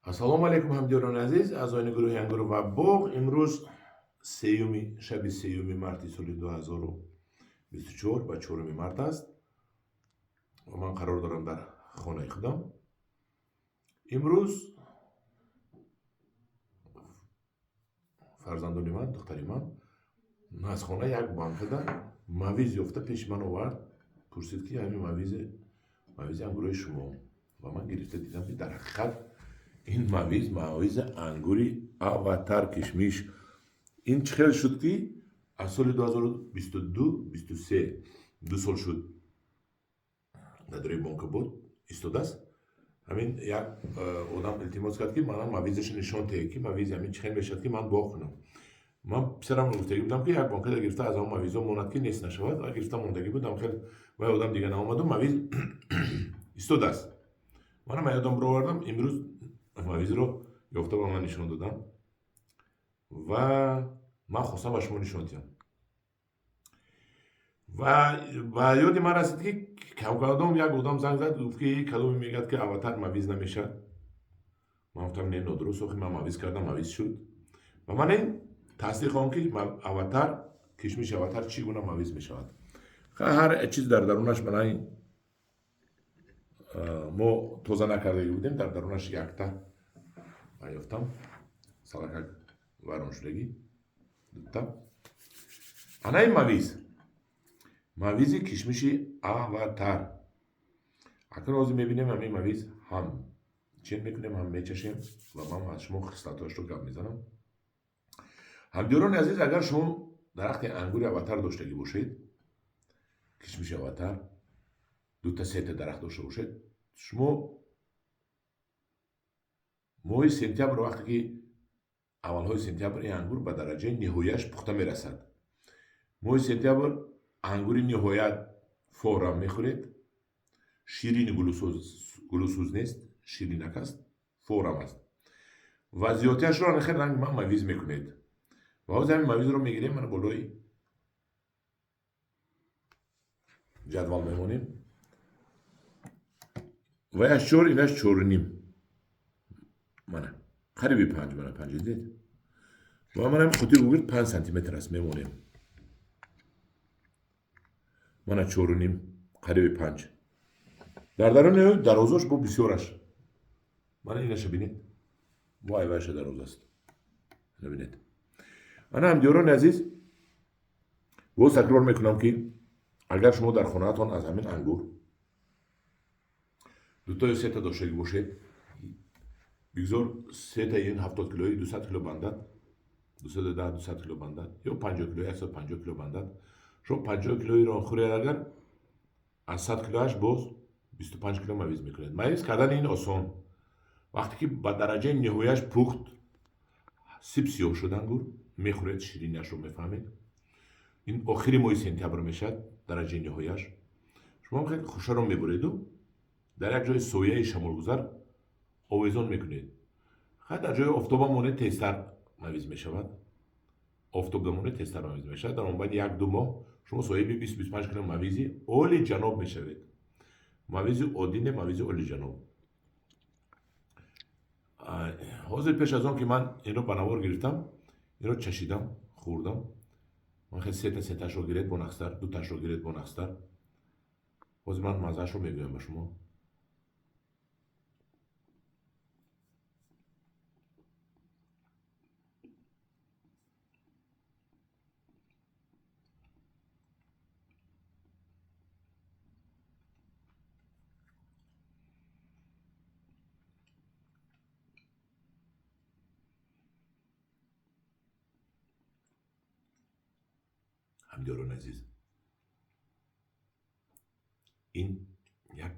Ассалому алайкум, ҳамдиёрони азиз, аъзоёни гурӯҳи Ангур ва боғ. Имрӯз сеюми шаби сеюми марти соли 2024 ва 4 март аст ва ман қарор дорам дар хонаи худам. Имрӯз фарзандони ман, духтари ман аз хона як банкада мавиз ёфта пеши ман овард, пурсид, ки ҳамин мавизи ангурои шумо. Ва ман гирифта дидам, ки дар ҳақиқат ин мавиз мавизи ангури Аватар кишмиш. Ин чӣ хел шуд, ки аз соли 2022 23, 2 сол шуд, дар дарои бонка буд, истодааст. Ҳамин як одам илтимос кард, ки манам мавизашо нишон диҳе, ки мавизи ҳамин чӣ хел мешавад, ки ман боғ кунам. Ман писарамро гуфтагӣ будам, ки як бонкада гирифта аз он мавизо монад, ки нест нашавад, ва гирифта мондагӣ будам. Хел вай одам дига наомаду мавиз истодааст. Манам ёдам бировардам, имрӯз мавизро ёфта ба ман нишон додам ва ман хостам ба шумо нишон диҳам. Ва ба ёди ман расид, ки камкадом як одам занг зад, гуфт, ки кадоме мегӯяд, ки Аватар мавиз намешавад. Ман гуфтам: не, нодуруст, охи ман мавиз кардам, мавиз шуд. Ва ман ин тасдиқ хоҳам, ки Аватар кишмиши Аватар чӣ гуна мавиз мешавад. Ҳар чиз дар дарунаш, мана ин мо тоза накардагӣ будем, дар дарунаш якта ёфтам, салакак вайрон шудагӣ, дута. Ана ин мавиз, мавизи кишмиши Аватар. Акнун ҳозир мебинем, ҳамин мавиз ҳам чин мекунем, ҳам мечашем ва ман аз шумо хислатҳояшро гап мезанам. Ҳамдиёрони азиз, агар шумо дарахти ангури Аватар доштагӣ бошед, кишмиши Аватар, дута сета дарахт дошта бошед, шумо моҳи сентябр, вақте ки аввалҳои сентябр ин ангур ба дараҷаи ниҳояш пухта мерасад, моҳи сентябр ангури ниҳоят форам мехӯред, ширини гулусӯз нест, ширинак аст, форам аст ва зиёдтиашро хел ранги ман мавиз мекунед. Ва ҳозир ҳамин мавизро мегирем, мана болои ҷадвал мемонем. Ваяш чор, инаш чору ним, мана қариби панҷ, мана панҷ, дидед? Ва мана ҳамин қутии гугирд 5 сантиметр аст, мемонем. Мана чору ним, қариби панҷ. Дар даруни дарозош бо бисёраш, мана инаша бинед, бо айваша дароз аст, бинед. Ана, ҳамдиёрони азиз, боз такрор мекунам, ки агар шумо дар хонаатон аз ҳамин ангур дуто ё сета доштагӣ бошед, бигзор сета ин 70 килои 200 кило бандад, 210, 200 кило бандад ё 50 кило, 150 кило бандад, шумо 50 килоиро хӯред, агар аз 100 килоаш боз 25 кило мавиз мекунед. Мавиз кардани ин осон. Вақте ки ба дараҷаи ниҳояш пухт, сиб сиёҳ шуд ангур, мехӯред, шириниашро мефаҳмед. Ин охири моҳи сентябр мешавад дараҷаи ниҳояш. Шумо хеле хушаро мебуреду дар як ҷои сояи шамолгузар овезон мекунед. Хай, дар ҷои офтоба монед, тезтар мавиз мешавад. Офтобда монед, тезтар мавиз мешавад. Дар он байни 1-2 моҳ шумо соҳиби 20-25 кило мавизи олиҷаноб мешавед. Мавизи оддӣ не, мавизи олиҷаноб. Ҳозир пеш аз он ки ман инро ба навор гирифтам, инро чашидам, хӯрдам. Ман хел сета сеташро гиред бо нақстар, дуташро гиред бо нақстар. Ҳозир ман маззаашро мегӯям ба шумо. Ҳамдиёрони азиз, ин як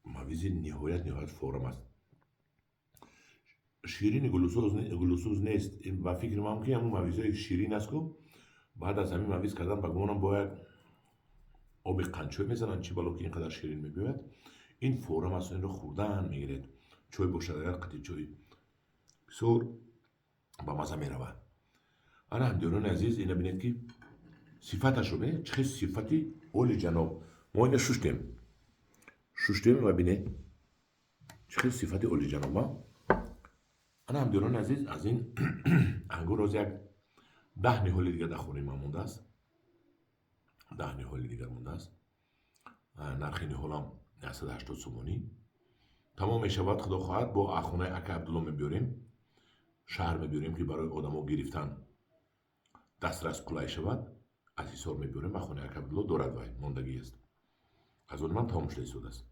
мавизи ниҳоят ниҳоят форам аст, ширини гулусӯз нест. Ба фикри ман, ки ҳамун мавизҳои ширин аст ку, баъд аз ҳамин мавиз кардан, ба гумонам, бояд оби қандчой мезананд, чӣ бало ки ин қадар ширин мебиёяд. Ин форам аст, инро хӯрдан мегиред. Чой бошад агар, қати чой бисёр ба маза меравад. Ана, ҳамдиёрони азиз, ина бинед, ки сифаташро бинед, чӣ хел сифати олиҷаноб. Мо ина шуштем, шуштем ва бинед, чӣ хел сифати олиҷаноба. Ана, ҳамдиёрони азиз, аз ин ангур ҳозир як 10 ниҳоли дигар дар хонаи ман мондааст, 10 ниҳоли дигар мондааст. Нархи ниҳолам 180 сомонӣ. Тамом мешавад, худо хоҳад, бо хонаи ака Абдулло мебиёрем, шаҳр мебиёрем, ки барои одамо гирифтан дастрас қулай шавад. Аз Ҳисор мебиёрем, ба хонаи ака Абдулло дорад, вай мондагӣ аст, аз он ман тамом шуда истодааст.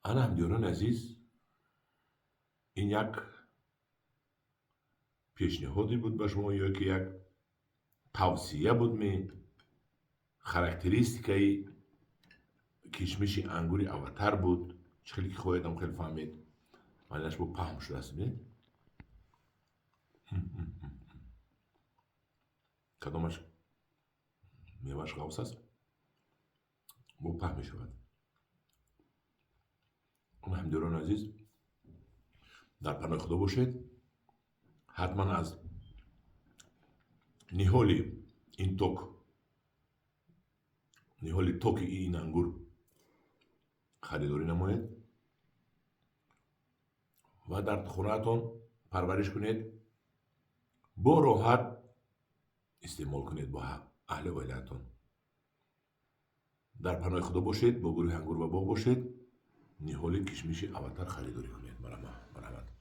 Ана, ҳамдиёрони азиз, ин як пешниҳоде буд ба шумо ё ки як тавсия буд ме, характеристикаи кишмиши ангури Аватар буд. Чӣ хеле ки хоҳедам, хеле фаҳмед, маънаш бо паҳм шудааст. Бинед, кадомаш мевааш ғафс аст, бо паҳм мешавад. Ҳамдиёрони азиз, дар паноҳи Худо бошед. Ҳатман аз ниҳоли ин ток, ниҳоли токи ин ангур харидорӣ намоед ва дар хонаатон парвариш кунед, бо роҳат истеъмол кунед бо аҳли оилаатон. Дар паноҳи Худо бошед, бо гурӯҳи Ангур ва боғ бошед. Ниҳоли кишмиши Аватар харидорӣ кунед. Марҳамат.